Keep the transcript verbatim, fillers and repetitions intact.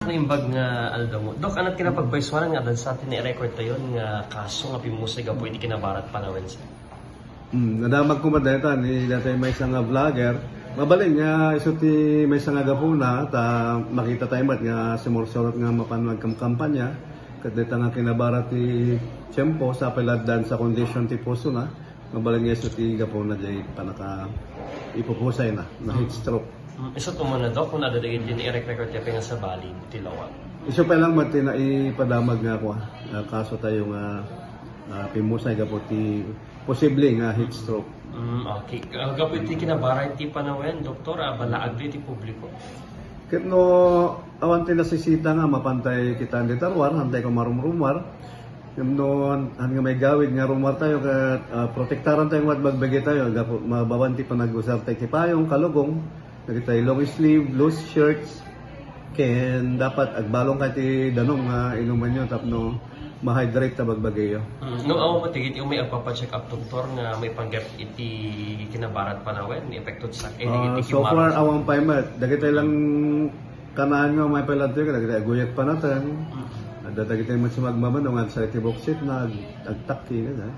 Naimbag nga aldaw mo. Dok, anat kinapagbaysuanan nga adda sa ti nai-record tayon nga kaso nga pimmusay gapu iti kinabarat panawen, sir? Hmm, nadamag ko man dayta ni datay maysa nga vlogger. Mabalin nga isu ti maysa nga gapuna ta makita tayo met nga sumursurot nga mapan agkamkampanya. Ket dayta nga kinabarat ti tiempo sa peladdan sa kondisyon ti puso na. Mabalin nga isu ti gapuna jay panaka ipupusay na, na heat stroke. Mm, isu to man, Dok, kung adda dagiti nai-record ti pinasabali ti lawag. Isu pay lang met ti naipadamag nga kua, ah, kaso tayo nga ah, pimmusay gapu ti posible nga heat stroke. Mm, okay. Ah, gapu iti kinabarat ti panawen, Doktor, ah, balaag iti publiko. Ket no awan ti nasisita nga mapan tay kitaan ti taruar, han tay ko marumrumar. Ngem no han nga may gawid nga rumar tayo, ket ah, protektaran tayo nga agbagbagi tayo, gapu mabawan ti panagusar tay ti payong, kalugong, dagiti long sleeve, loose shirts, ken dapat agbalong ka ti danum nga inumanyo tapno ma-hydrate ta bagbagiyo. Mm, no, awan met dagiti umay agpapa-check up, Doktor, nga maipanggep iti kinabarat panawen, epekto ti sak-, eh, Ah, iti so far, kimarat. Awan pay met. Dagiti lang kanaan nga may palantoy ka, dagiti aguyat panatan. Adda dagiti met sumagmamano nga agsa iti buksit na ag-, agtakki, kada.